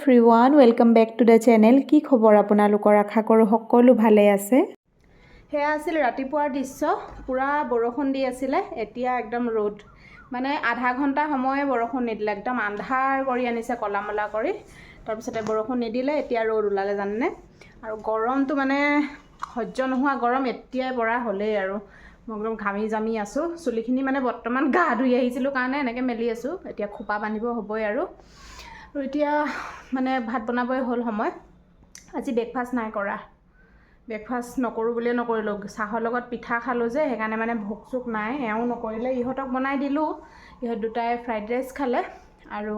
Everyone, welcome back to the channel. কি খবৰ আপোনালোকৰ? আশা কৰোঁ সকলো ভালে আছে। সেয়া আছিল ৰাতিপুৱাৰ দৃশ্য। পূৰা বৰষুণ দি আছিলে, এতিয়া একদম ৰ'দ। মানে আধা ঘণ্টা সময়ে বৰষুণ নিদিলে, একদম আন্ধাৰ কৰি আনিছে ক'লা মলা কৰি, তাৰপিছতে বৰষুণ নিদিলে, এতিয়া ৰ'দ ওলালে, জানেনে? আৰু গৰমটো মানে সহ্য নোহোৱা গৰম এতিয়াই পৰা হ'লেই আৰু মই একদম ঘামি জামি আছোঁ। চুলিখিনি মানে বৰ্তমান গা ধুই আহিছিলোঁ কাৰণে এনেকৈ মেলি আছোঁ, এতিয়া খোপা বান্ধিব হ'বই আৰু। আৰু এতিয়া মানে ভাত বনাবই হ'ল সময়। আজি ব্ৰেকফাষ্ট নাই কৰা, ব্ৰেকফাষ্ট নকৰোঁ বুলিয়ে নকৰিলোঁ। চাহৰ লগত পিঠা খালোঁ যে, সেইকাৰণে মানে ভোক চোক নাই। এওঁ নকৰিলে, ইহঁতক বনাই দিলোঁ, ইহঁত দুটাই ফ্ৰাইড ৰাইচ খালে। আৰু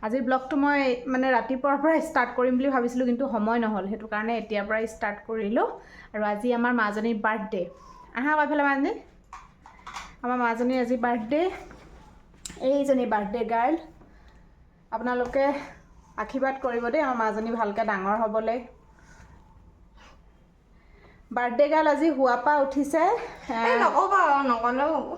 আজিৰ ব্লগটো মই মানে ৰাতিপুৱাৰ পৰা ষ্টাৰ্ট কৰিম বুলি ভাবিছিলোঁ, কিন্তু সময় নহ'ল, সেইটো কাৰণে এতিয়াৰ পৰাই ষ্টাৰ্ট কৰিলোঁ। আৰু আজি আমাৰ মাজনীৰ বাৰ্থডে। আহা আকৌ এইফালে মাজনী। আমাৰ মাজনীৰ আজি বাৰ্থডে, এইজনী বাৰ্থডে গাৰ্ল। আপোনালোকে আশীৰ্বাদ কৰিব দেই আমাৰ মাজনী ভালকৈ ডাঙৰ হ'বলৈ। বাৰ্থডে গাৰ্ল আজি শোৱাৰ পৰা উঠিছে নক'বা, নক'লেও হ'ব।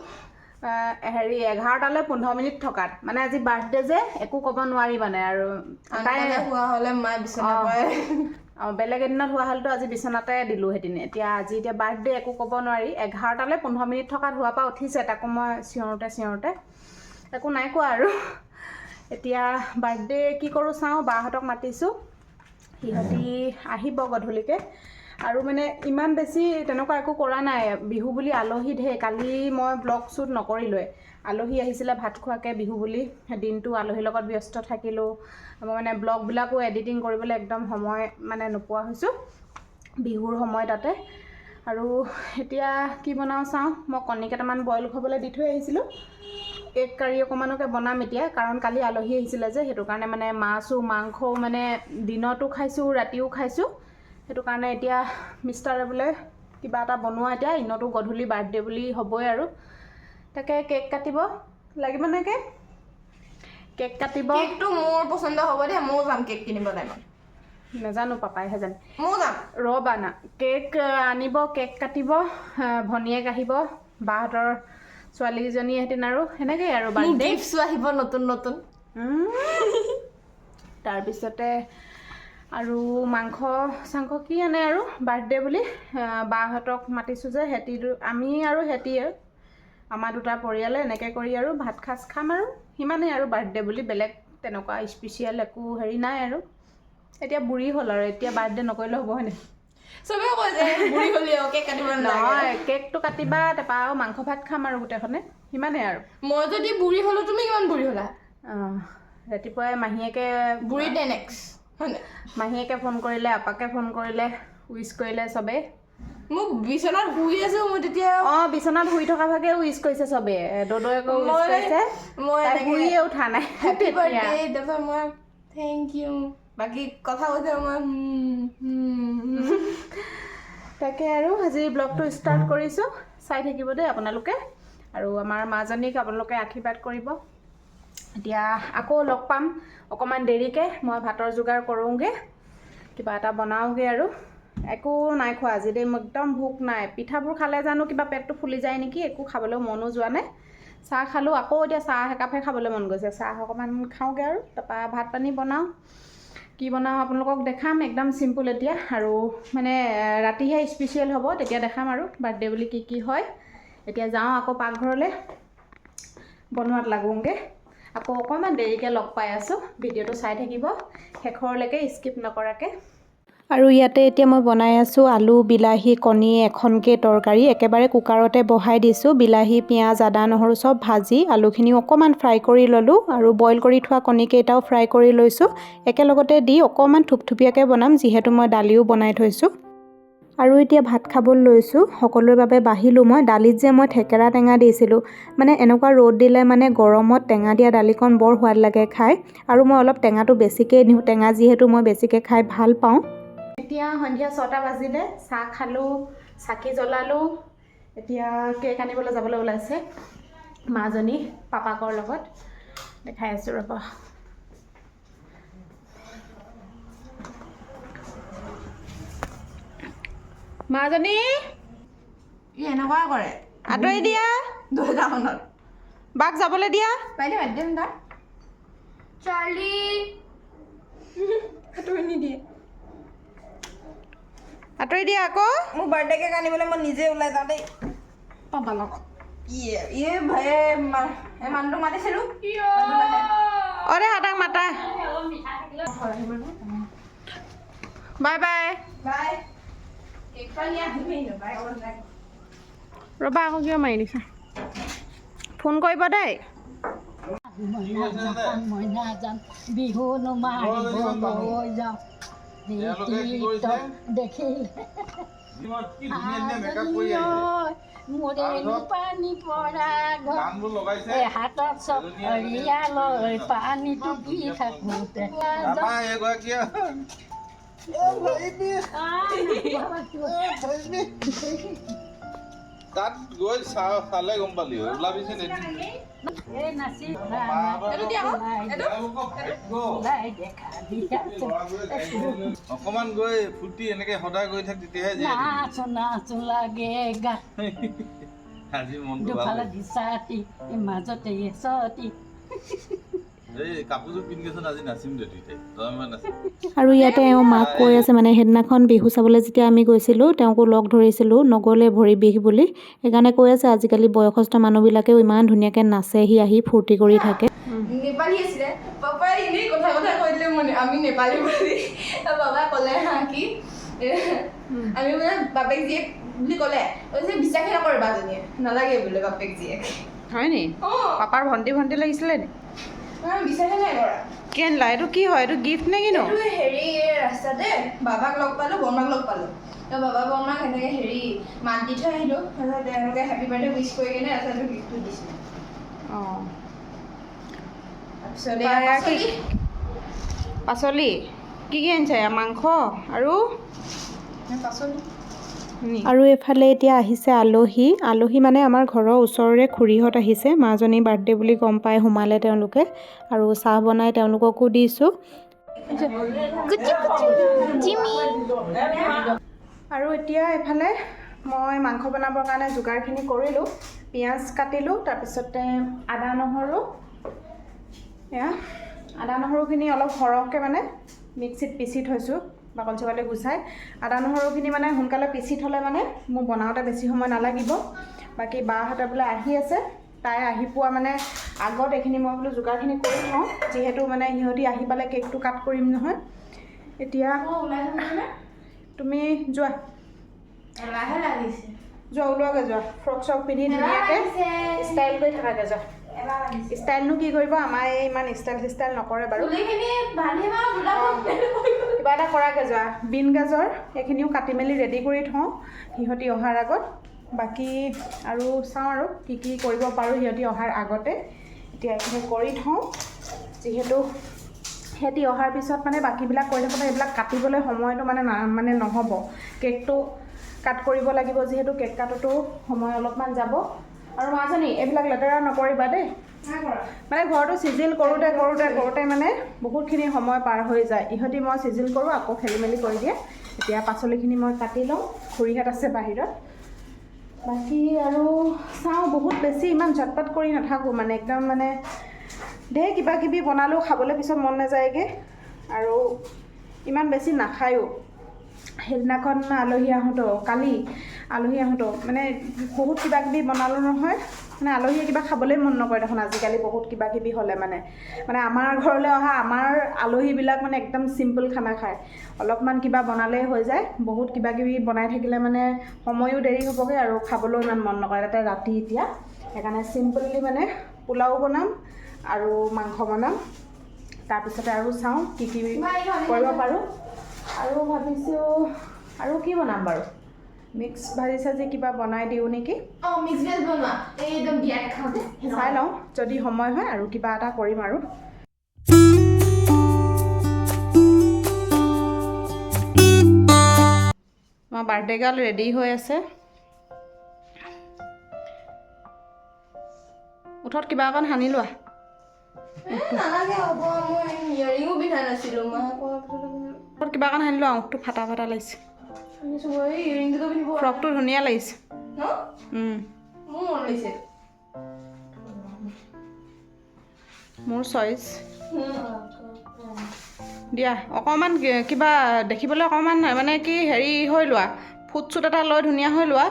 হেৰি 11টালৈ 15 মিনিট থকাত। মানে আজি বাৰ্থডে যে, একো ক'ব নোৱাৰি মানে আৰু তাই আনকালে হোৱা হ'লে মায়ে বিচনাৰ পৰাই অঁ, বেলেগ এদিনত হোৱা হ'লেতো আজি বিচনাতে দিলোঁহেঁতেন। এতিয়া আজি এতিয়া বাৰ্থডে, একো ক'ব নোৱাৰি। 11টালৈ 15 মিনিট থকাত শোৱাৰ পৰা উঠিছে, তাকো মই চিঞৰোঁতে চিঞৰোঁতে। একো নাই কোৱা আৰু। এতিয়া বাৰ্থডে কি কৰোঁ চাওঁ, বাহঁতক মাতিছোঁ, সিহঁতি আহিব গধূলিকৈ। আৰু মানে ইমান বেছি তেনেকুৱা একো কৰা নাই, বিহু বুলি আলহী ঢেৰ। কালি মই ব্লগ শ্বুট নকৰিলোৱে। আলহী আহিছিলে ভাত খোৱাকৈ বিহু বুলি, দিনটো আলহীৰ লগত ব্যস্ত থাকিলোঁ। মই মানে ব্লগবিলাকো এডিটিং কৰিবলৈ একদম সময় মানে নোপোৱা হৈছোঁ বিহুৰ সময় তাতে। আৰু এতিয়া কি বনাওঁ চাওঁ। মই কণী কেইটামান বইল হ'বলৈ দি থৈ আহিছিলোঁ, এগ কাৰী অকণমানকে বনাম এতিয়া, কাৰণ কালি আলহী আহিছিলে যে, সেইটো কাৰণে মানে মাছো মাংসও মানে দিনতো খাইছোঁ, ৰাতিও খাইছোঁ। সেইটো কাৰণে এতিয়া মিষ্টাৰে বোলে কিবা এটা বনোৱা, এতিয়া ইনতো গধূলি বাৰ্থডে বুলি হ'বই আৰু। তাকে কেক কাটিব লাগিব নে? কেক কেক কাটিব। কেকটো মোৰ পচন্দ হ'ব দেই, ময়ো যাম কেক কিনিব টাইমত। নাজানো, পাপাইহে জানে। ময়ো যাম। ৰ'বা না, কেক আনিব, কেক কাটিব, ভনীয়েক আহিব, বাহঁতৰ ছোৱালীকেইজনী হেঁতেন আৰু সেনেকেই আৰু মোৰ বাৰ্থডে। গিফ্টছো আহিব নতুন নতুন। তাৰপিছতে আৰু মাংস চাংস কি আনে আৰু বাৰ্থডে বুলি। বাহঁতক মাতিছোঁ যে, সিহঁতি আমি আৰু সিহঁতি আমাৰ দুটা পৰিয়ালে এনেকৈ কৰি আৰু ভাত সাজ খাম আৰু সিমানেই আৰু। বাৰ্থডে বুলি বেলেগ তেনেকুৱা স্পেচিয়েল একো হেৰি নাই আৰু। এতিয়া বুঢ়ী হ'ল আৰু, এতিয়া বাৰ্থডে নকৰিলেও হ'ব, হয়নে? চবে কয় যে বুঢ়ী হ'লি আৰু কেক কাটিব নালাগে। নহয়, কেকটো কাটিবা, তাৰপৰা আৰু মাংস ভাত খাম আৰু গোটেইখনে, সিমানেই আৰু। মই যদি বুঢ়ী হ'লো, তুমি কিমান বুঢ়ী হ'লা? অঁ, ৰাতিপুৱাই মাহীয়েকে বুঢ়ী 10 এক্স, হয় নাই? মাহীয়েকে ফোন কৰিলে, আপাকে ফোন কৰিলে, উইচ কৰিলে চবেই। মোক বিচনাত শুই আছো মই তেতিয়া। অঁ, বিচনাত শুই থকা ভাগে উইচ কৰিছে চবে, দদৈয়েকো উইচ কৰিছে। মই তাই এনেকে শুইয়ে উঠা নাই হেপী তেতিয়া। বাৰ্থডে, তাৰপিছত মই thank U, বাকী কথা কৈছে, মই হুম, হুম, হুম। তাকে আৰু আজি ব্লগটো ষ্টাৰ্ট কৰিছোঁ, চাই থাকিব দেই আপোনালোকে। আৰু আমাৰ মাজনীক আপোনালোকে আশীৰ্বাদ কৰিব। এতিয়া আকৌ লগ পাম অকণমান দেৰিকৈ, মই ভাতৰ যোগাৰ কৰোঁগৈ, কিবা এটা বনাওঁগৈ। আৰু একো নাই খোৱা আজি দেই, মোৰ একদম ভোক নাই। পিঠাবোৰ খালে জানো কিবা পেটটো ফুলি যায় নেকি, একো খাবলৈ মনো যোৱা নাই। চাহ খালোঁ, আকৌ এতিয়া চাহ একাপহে খাবলৈ মন গৈছে, চাহ অকণমান খাওঁগৈ আৰু তাৰপৰা ভাত পানী বনাওঁ। কি বনাওঁ আপোনালোকক দেখাম। একদম চিম্পুল এতিয়া আৰু মানে ৰাতিহে স্পেচিয়েল হ'ব, তেতিয়া দেখাম আৰু বাৰ্থডে বুলি কি কি হয়। এতিয়া যাওঁ আকৌ পাকঘৰলৈ, বনোৱাত লাগোঁগৈ। আকৌ অকণমান দেৰিকৈ লগ পাই আছোঁ। ভিডিঅ'টো চাই থাকিব শেষৰলৈকে স্কিপ নকৰাকৈ। আৰু ইয়াতে এতিয়া মই বনাই আছোঁ আলু, বিলাহী, কণী এখনকৈ তৰকাৰী। একেবাৰে কুকাৰতে বহাই দিছোঁ। বিলাহী, পিঁয়াজ, আদা, নহৰু চব ভাজি আলুখিনিও অকণমান ফ্ৰাই কৰি ল'লোঁ আৰু বইল কৰি থোৱা কণীকেইটাও ফ্ৰাই কৰি লৈছোঁ। একেলগতে দি অকণমান থুপথুপীয়াকৈ বনাম, যিহেতু মই দালিও বনাই থৈছোঁ। আৰু এতিয়া ভাত খাবলৈ লৈছোঁ। সকলোৰে বাবে বাঢ়িলোঁ মই। দালিত যে মই থেকেৰা টেঙা দিছিলোঁ, মানে এনেকুৱা ৰ'দ দিলে মানে গৰমত টেঙা দিয়া দালিকণ বৰ সোৱাদ লাগে খাই। আৰু মই অলপ টেঙাটো বেছিকেই দিওঁ, টেঙা যিহেতু মই বেছিকৈ খাই ভাল পাওঁ। এতিয়া সন্ধিয়া 6টা বাজিলে, চাহ খালোঁ, চাকি জ্বলালোঁ। এতিয়া কেক আনিবলৈ যাবলৈ ওলাইছে মাজনী পাপাকৰ লগত। দেখাই আছোঁ ৰ'ব। মাজনী। ই এনেকুৱা কৰে। আঁতৰি দিয়া। 2000খনত। বাক যাবলৈ দিয়া। পাৰিলে মাতি দিম তাক। চাৰ্লি। আঁতৰি নিদিয়ে। আঁতৰি দিয়া আকৌ। মোৰ বাৰ্থডে কেক আনিবলৈ মই নিজে ওলাই যাওঁ দেই। পাপা লগত ইয়ে ইয়ে ভাই, এই মানুহটো মাতিছিলোঁ। অ দে, তাক মাতা। Bye bye. বাই। কেকটা নিয়ে আহিমেই ন, বাই ক'ব নালাগে। ৰ'বা আকৌ, কিয় মাৰি দিছা? ফোন কৰিব দেই। মইনা যাম, মইনা যাম, বিহু মাৰিব লৈ যাওঁ। দেখিলে কি ধুনীয়া ধুনীয়া মেকআপ কৰি আহিছে। মোৰেনো পানী পৰা ঘৰ। গানবোৰ লগাইছে। এই হাতত চৰিয়া লৈ পানী টুকি থাকোঁতে। আমাৰ এগৰাকীয়ে এ ভাইবি, এ ভাইবি। তাত গৈ চালে গম পালি হয়, ওলাবিচোন এদিন। এই নাচি তেওঁলোকৰ ভাগ্য। ওলাই দেখা দিয়া। এই ল'ৰাবোৰে গাড়ী লৈ লৈ অকমান গৈ ফুৰ্তি এনেকে সদায় গৈ থাক, তেতিয়াহে জীয়াই থাকিবি। নাচো নাচো লাগে গা। আজি মনটো ভাল দুফালে লাগিছে। দিছাতি, মাজতে এচতি। এই কাপোৰযোৰ পিন্ধিচোন, আজি নাচিম দে দুইটাই, তই মই নাচিম। আৰু ইয়াতে এওঁ মাক কৈ আছে, মানে সেইদিনাখন বিহু চাবলৈ যেতিয়া আমি গৈছিলোঁ, তেওঁকো লগ ধৰিছিলোঁ, নগ'লে ভৰি বিষ বুলি। সেইকাৰণে কৈ আছে, আজিকালি বয়সস্থ মানুহবিলাকেও ইমান ধুনীয়াকৈ নাচেহি, আহি ফূৰ্তি কৰি থাকে। নেপালী আছিলে। পাপাই এনেই কথা কথা কৈ দিলে মানে আমি নেপালী বুলি। পাপাই ক'লে হা কি আমি বোলে বাপেক জীয়েক বুলি ক'লে। কৈছে বিশ্বাসে নকৰে বাজনীয়ে, নালাগে বোলে বাপেক জীয়েক। হয় নি? অঁ। পাপাৰ ভণ্টি ভণ্টি লাগিছিলে নি? নহয়, বিশ্বাসে নাই কৰা। কি আনিলা? এইটো কি হয়? এইটো গিফ্ট নে কিনো? এইটো হেৰি, এই ৰাস্তাতে বাবাক লগ পালোঁ, বৰমাক লগ পালোঁ। তো বাবা বৰমাক সেনেকৈ হেৰি মাত দি থৈ আহিলোঁ। তাৰপিছত তেওঁলোকে হেপী বাৰ্থডে উইচ কৰি কিনে তাৰপিছত গিফ্টটো দিছিলে। তাৰপিছত এয়া বা, এয়া কি? পাচলি। পাচলি কি কি আনিছে? এয়া মাংস আৰু পাচলি। নি? আৰু এইফালে এতিয়া আহিছে আলহী। আলহী মানে আমাৰ ঘৰৰ ওচৰৰে খুৰীহঁত আহিছে। মাজনীৰ বাৰ্থডে বুলি গম পাই সোমালে তেওঁলোকে আৰু চাহ বনাই তেওঁলোককো দিছোঁ। কুচু কুচু জিমি। আৰু এতিয়া এইফালে মই মাংস বনাবৰ কাৰণে যোগাৰখিনি কৰিলোঁ। পিঁয়াজ কাটিলোঁ, তাৰপিছতে আদা নহৰু, এয়া আদা নহৰুখিনি অলপ সৰহকৈ মানে মিক্সিত পিচি থৈছোঁ, বাকলি চাকলি গুচাই। আদা নহৰুখিনি মানে সোনকালে পিচি থ'লে মানে মোৰ বনাওঁতে বেছি সময় নালাগিব। বাকী বাহঁতে বোলে আহি আছে, তাই আহি পোৱা মানে আগত এইখিনি মই বোলো যোগাৰখিনি কৰি থওঁ, যিহেতু মানে সিহঁতি আহি পালে কেকটো কাট কৰিম নহয়। এতিয়া ওলাই থাকোঁ। তুমি যোৱা। এলাহে লাগিছে। যোৱা, ওলোৱাগৈ যোৱা। ফ্ৰক চক পিন্ধি ধুনীয়াকৈ ষ্টাইল কৰি থাকাগৈ যোৱা। এলাহ লাগিছে। ষ্টাইলনো কি কৰিব, আমাৰ এই ইমান ষ্টাইল চিষ্টাইল নকৰে বাৰু। চুলিখিনি বান্ধিম আৰু দুটা। কিবা এটা কৰাগৈ যোৱা। বিন গাজৰ এইখিনিও কাটি মেলি ৰেডি কৰি থওঁ সিহঁতি অহাৰ আগত। বাকী আৰু চাওঁ আৰু কি কি কৰিব পাৰোঁ সিহঁতি অহাৰ আগতে। এতিয়া এইখিনি কৰি থওঁ, যিহেতু সিহঁতি অহাৰ পিছত মানে বাকীবিলাক কৰি থাকোঁতে এইবিলাক কাটিবলৈ সময়টো মানে মানে নহ'ব। কেকটো কাট কৰিব লাগিব, যিহেতু কেক কাটোতেও সময় অলপমান যাব। আৰু মাজনী, এইবিলাক লেতেৰা নকৰিবা দেই। মানে ঘৰটো চিজিল কৰোঁতে কৰোঁতে কৰোঁতে মানে বহুতখিনি সময় পাৰ হৈ যায়। ইহঁতি মই চিজিল কৰোঁ, আকৌ খেলি মেলি কৰি দিয়ে। এতিয়া পাচলিখিনি মই কাটি লওঁ। খুৰীহঁত আছে বাহিৰত। বাকী আৰু চাওঁ, বহুত বেছি ইমান ঝটপট কৰি নাথাকোঁ। মানে একদম মানে ঢেৰ কিবা কিবি বনালেও খাবলৈ পিছত মন নাযায়গৈ আৰু ইমান বেছি নাখায়ো। সেইদিনাখন আলহী আহোঁতেও, কালি আলহী আহোঁতেও মানে বহুত কিবা কিবি বনালোঁ নহয়, মানে আলহীয়ে কিবা খাবলৈ মন নকৰে দেখোন আজিকালি বহুত কিবা কিবি হ'লে। মানে মানে আমাৰ ঘৰলৈ অহা আমাৰ আলহীবিলাক মানে একদম চিম্পল খানা খায়। অলপমান কিবা বনালেই হৈ যায়। বহুত কিবা কিবি বনাই থাকিলে মানে সময়ো দেৰি হ'বগৈ আৰু খাবলৈও ইমান মন নকৰে। তাতে ৰাতি এতিয়া সেইকাৰণে চিম্পলি মানে পোলাও বনাম আৰু মাংস বনাম। তাৰপিছতে আৰু চাওঁ কি কি কৰিব পাৰোঁ। আৰু ভাবিছোঁ আৰু কি বনাম বাৰু, মিক্স ভাজি চাজি কিবা বনাই দিওঁ নেকি। অঁ, মিক্স ভেজ বনোৱা, এই একদম বিয়াত খাওঁতে। চাই লওঁ, যদি সময় হয় আৰু কিবা এটা কৰিম। আৰু আমাৰ বাৰ্থডে গাৰ্ল ৰেডি হৈ আছে। ওঠত কিবা অকণ সানি লোৱা। নালাগে, হ'ব। মই ইয়েৰিঙো পিন্ধা নাছিলোঁ, মই আকৌ ওঠত কিবা অকণ সানি লোৱা, ওঠটো ফাটা ফাটা লাগিছে। আনিছোঁ মই ইয়েৰিংটোকে পিন্ধিব। ফ্ৰকটো ধুনীয়া লাগিছে। ন? মোৰ মন লাগিছে। মোৰ চইচ। দিয়া অকণমান কিবা দেখিবলৈ অকণমান মানে কি হেৰি হৈ লোৱা, ফুট চুট এটা লৈ ধুনীয়া হৈ লোৱা,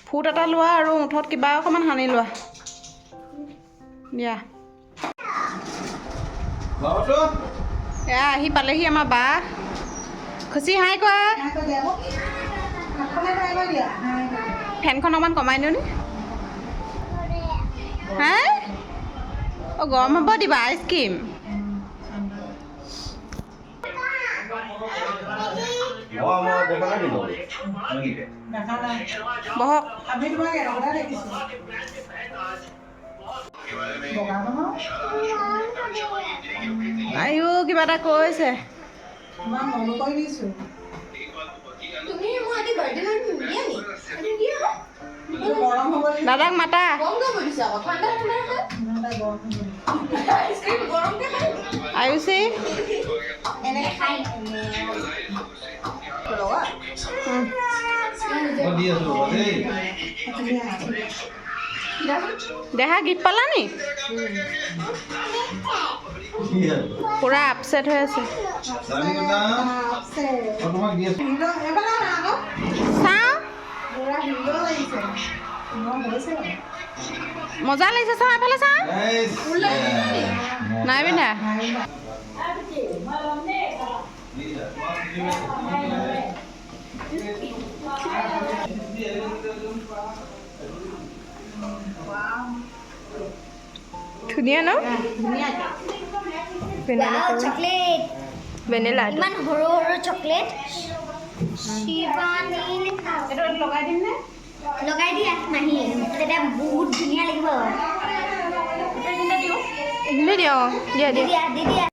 ফুট এটা লোৱা আৰু ওঠত কিবা অকণমান সানি লোৱা। দিয়া। বাবুটো। এয়া আহি পালেহি আমাৰ বা। খুচি, হাই কোৱা। ফেনখন অকণমান কমাই দিওঁ নি? হা, অঁ, গৰম হ'ব। দিবা আইচক্ৰীম? মই দেখা নাই নেকি? বহক। আমি তোমাক এটা দেখিছোঁ, বগা নহয়। আইও, কিবা এটা কৈছে। তোমাক মনো কৰি দিছোঁ। তুমি মোক আজি বাৰ্থডে নিদিয়া নি? তুমি দিয়া। গৰম হ'ব। দাদাক মাতা। গৰমকে বলিছে আকৌ, ঠাণ্ডা ঠাণ্ডা খাই। গৰম হ'ব। আইচক্ৰীম গৰমকে খাই। আয়ুষী। এনেকে খাই লগা। মই দি আছো ৰ'বা দেই। দেহা, গিফ্ট পালা নি? দি আছো। পূৰা আপছেট হৈ আছে। দালি কথা মই তোমাক দি আছো। এইফালে আহা আকৌ। চাওঁ। পুৰা হিৰো লাগিছে, মই হৈছে বাৰু। মজা লাগিছে, চাওঁ, এফালে চাওঁ। এই, নাই পিন্ধা। ধুনীয়া ন? চকলেট। ভেনিলা। ইমান সৰু সৰু চকলেট, শিৱানী লিখা। এইটো লগাই দিম নে? লগাই দিয়া মাহী, তেতিয়া বহুত ধুনীয়া লাগিব। এইখিনি দিয়া, অঁ, দিয়া। দি দিয়া। দিয়া, দি দিয়া।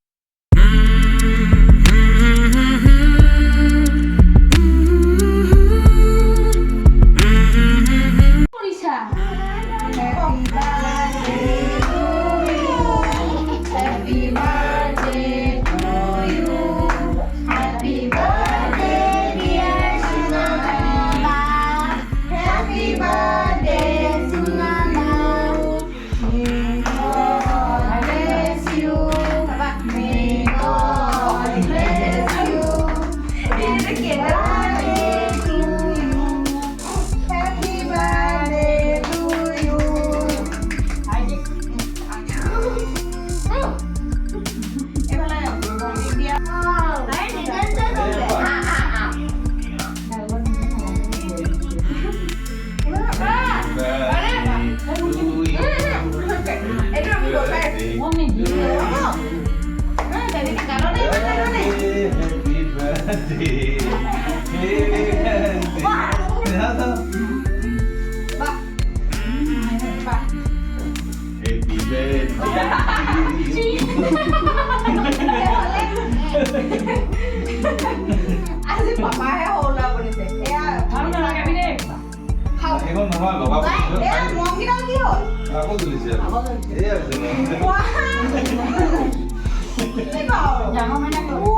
Happy birthday, Sunana. Bless you. May God bless you. Birthday to you. Happy birthday to you. এইফালে ভণ্টিক দিয়া। আৰে, নিজৰ নিজৰ চকলেট। এইটো আমি বজাই। Happy birthday. Happy birthday. Happy birthday. আজি পাপাহে সৰু ল'ৰা বনিছে এয়া। সেইখন নহয়, লগাব। এয়া মমকেইডাল কি হ'ল? আকৌ জ্বলিছে। এয়া হৈছে। কি বাৰু?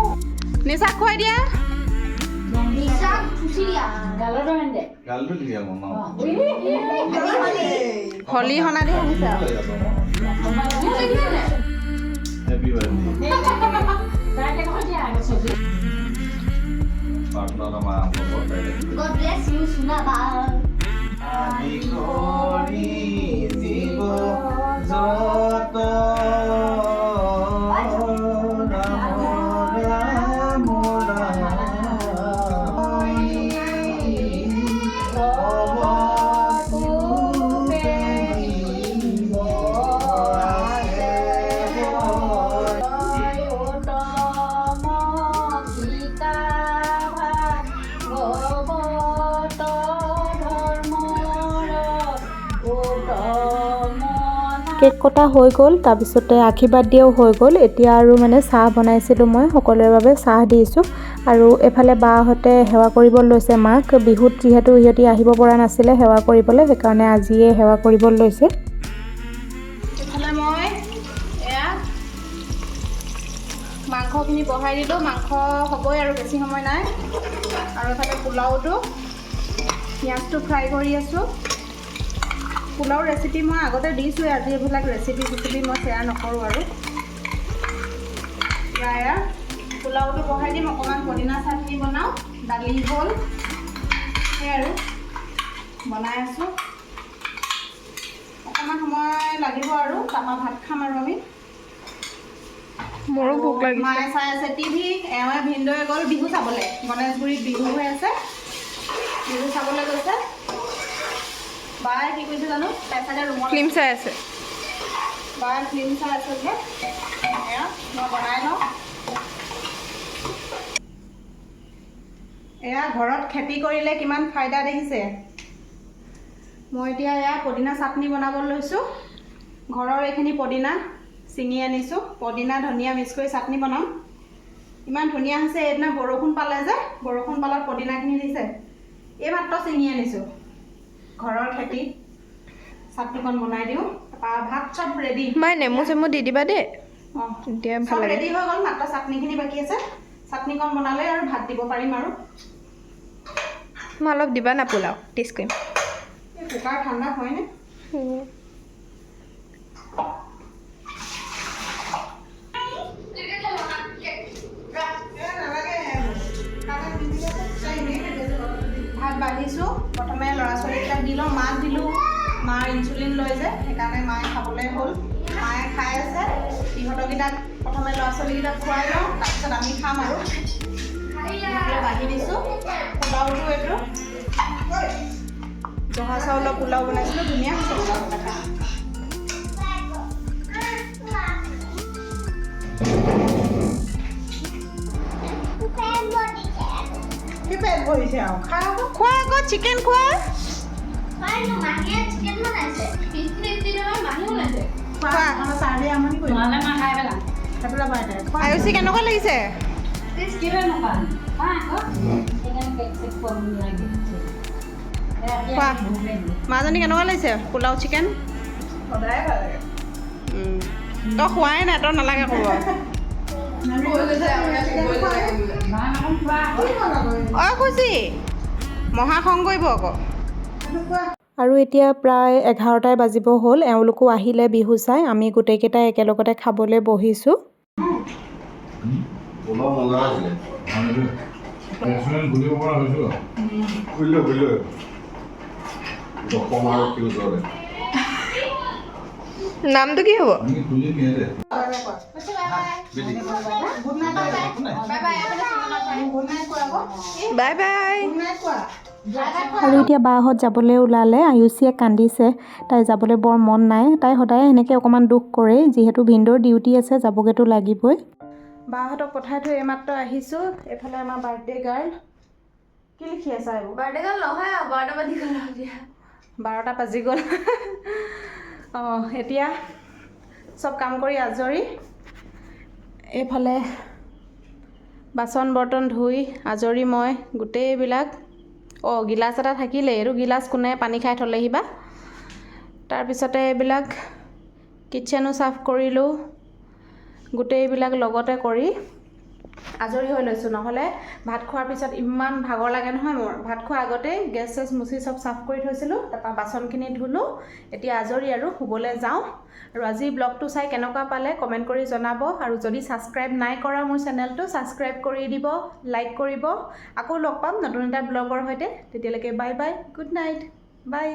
নিচাক খুৱাই দিয়া। নিচাক চুচি দিয়া। গালটো দি দিয়া মই ন। হলি সনা দি আহিছে আৰু। Happy birthday. প্ৰাৰ্থনা আমাৰ আৰম্ভ কৰ কাইলৈ। God bless you, Sunaba. আমি কৰি জীৱ যত, ৰাম ৰাম ৰাম, অৱধূতে জীৱ আছে। উত্তম গীতা ভাগৱত ধৰ্মৰ উত্তম। কেক কটা হৈ গ'ল, তাৰপিছতে আশীৰ্বাদ দিয়াও হৈ গ'ল। এতিয়া আৰু মানে চাহ বনাইছিলোঁ মই, সকলোৰে বাবে চাহ দিছোঁ আৰু এইফালে বাহঁতে সেৱা কৰিব লৈছে মাক। বিহুত যিহেতু সিহঁতি আহিব পৰা নাছিলে সেৱা কৰিবলৈ, সেইকাৰণে আজিয়ে সেৱা কৰিব লৈছে। এইফালে মই এয়া মাংসখিনি বহাই দিলোঁ। মাংস হ'বই আৰু, বেছি সময় নাই। আৰু এইফালে পোলাওটো পিঁয়াজটো ফ্ৰাই কৰি আছোঁ। পোলাও ৰেচিপি মই আগতে দিছোঁৱে, আজি এইবিলাক ৰেচিপি চেচিপি মই শ্বেয়াৰ নকৰোঁ আৰু। তাৰপৰা এয়া পোলাওটো বহাই দিম, অকণমান পদিনা চাটনি বনাওঁ, দালি হ'ল, সেয়াই আৰু বনাই আছোঁ। অকণমান সময় লাগিব আৰু, তাৰপৰা ভাত খাম আৰু আমি। মোৰো ভোক লাগিছে। মায়ে চাই আছে টিভি, এওঁৱে ভিনদৌৱে গ'ল বিহু চাবলৈ। গণেশগুৰিত বিহু হৈ আছে, বিহু চাবলৈ গৈছে। বায়ে কি কৰিছে জানো, তাই চাগে ৰুমত ফিল্ম চাই আছে। বায়ে ফিল্ম চাই আছে যে। এয়া মই বনাই লওঁ। এয়া ঘৰত খেতি কৰিলে কিমান ফাইদা দেখিছে। মই এতিয়া এয়া পদিনা চাটনি বনাব লৈছোঁ। ঘৰৰ এইখিনি পদিনা ছিঙি আনিছোঁ, পদিনা ধনিয়া মিক্স কৰি চাটনি বনাম। ইমান ধুনীয়া হৈছে। এইদিনা বৰষুণ পালে যে, বৰষুণ পালত পদিনাখিনি দিছে, এইমাত্ৰ ছিঙি আনিছোঁ। ঘৰৰ খেতি। চাটনিকণ বনাই দিওঁ, তাৰপৰা ভাত চব ৰেডি। মায়ে নেমু চেমু দি দিবা দেই। অঁ। তেতিয়া ভাল চব লাগে। ৰেডি হৈ গ'ল, মাত্ৰ চাটনিখিনি বাকী আছে। চাটনিকণ বনালে আৰু ভাত দিব পাৰিম আৰু। মই অলপ দিবা না পোলাও, টেষ্ট কৰিম। এই কুকাৰ ঠাণ্ডা হয়নে? ভাত বাঢ়িছোঁ, প্ৰথমে ল'ৰা ছোৱালীকেইটাক দি লওঁ। মাক দিলোঁ, মাৰ ইনচুলিন লয় যে, সেইকাৰণে মায়ে খাবলৈ হ'ল। মায়ে খাই আছে। ইহঁতকেইটাক প্ৰথমে ল'ৰা ছোৱালীকেইটাক খুৱাই লওঁ, তাৰপিছত আমি খাম আৰু। ইহঁতলৈ বাঢ়ি দিছোঁ পোলাওটো। এইটো জহা চাউলৰ পোলাও বনাইছিলোঁ, ধুনীয়া হৈছে পোলাওকেইটা খাই। কি পেট ভৰিছে আৰু, খা আকৌ। খোৱা আকৌ, চিকেন খোৱা। মাহীয়ে চিকেন বনাইছে। খোৱা। চাৰ্দি আমনি কৰিলে। নহ'লে মই খাই পেলাম। খাই পেলাবা এতিয়া, খোৱা। আয়ুষী, কেনেকুৱা লাগিছে? কিয় নোখোৱা? খোৱা আকৌ, সেইকাৰণে পেট চেট কম লাগে। খোৱা। মাজনী, কেনেকুৱা লাগিছে পোলাও চিকেন? সদায় ভাল লাগে। তই খোৱাই নাই, তই নালাগে ক'ব। খোৱা আকৌ। অ খুচি, মহা খং কৰিব আকৌ। আৰু এতিয়া প্ৰায় 11টাই বাজিব হ'ল। এওঁলোকো আহিলে বিহু চাই, আমি গোটেইকেইটাই একেলগতে খাবলৈ বহিছোঁ। পোলাও মজা আছিলে। ৰেষ্টুৰেণ্ট খুলিব পৰা হৈছোঁ। খুলিলো খুলিলো, দশম আৰু কি ওচৰতে। নামটো কি হ'ব? আমি খুলিম ইয়াতে। গুড নাইট, গুড নাইট কোৱা আকৌ। Bye bye. Good night কোৱা। আৰু এতিয়া বাহঁত যাবলৈ ওলালে। আয়ুষীয়ে কান্দিছে, তাই যাবলৈ বৰ মন নাই। তাই সদায় সেনেকৈ অকণমান দুখ কৰে। যিহেতু ভিনদেউৰ ডিউটি আছে, যাবগৈতো লাগিবই। বাহঁতক পঠাই থৈ এইমাত্ৰ আহিছোঁ। এইফালে আমাৰ বাৰ্থডে গাৰ্ল, কি লিখি আছা এইবোৰ? বাৰ্থডে গাৰ্ল নহয় আৰু, 12টা বাজি গ'ল আৰু দিয়া। 12টা বাজি গ'ল। অঁ, এতিয়া চব কাম কৰি আজৰি। এইফালে বাচন বৰ্তন ধুই আজৰি মই গোটেইবিলাক। অঁ, গিলাচ এটা থাকিলে, এইটো গিলাচ কোনে পানী খাই থ'লেহি বা। তাৰপিছতে এইবিলাক কিটচেনো চাফ কৰিলোঁ। গোটেইবিলাক লগতে কৰি আজৰি হৈ লৈছোঁ, নহ'লে ভাত খোৱাৰ পিছত ইমান ভাগৰ লাগে নহয় মোৰ। ভাত খোৱাৰ আগতেই গেছ চেছ মুচি চব চাফ কৰি থৈছিলোঁ, তাৰপৰা বাচনখিনি ধুলোঁ। এতিয়া আজৰি আৰু, শুবলৈ যাওঁ। আৰু আজিৰ ব্লগটো চাই কেনেকুৱা পালে কমেণ্ট কৰি জনাব। আৰু যদি ছাবস্ক্ৰাইব নাই কৰা মোৰ চেনেলটো, ছাবস্ক্ৰাইব কৰি দিব, লাইক কৰিব। আকৌ লগ পাম নতুন এটা ব্লগৰ সৈতে। তেতিয়ালৈকে bye bye, good night, bye.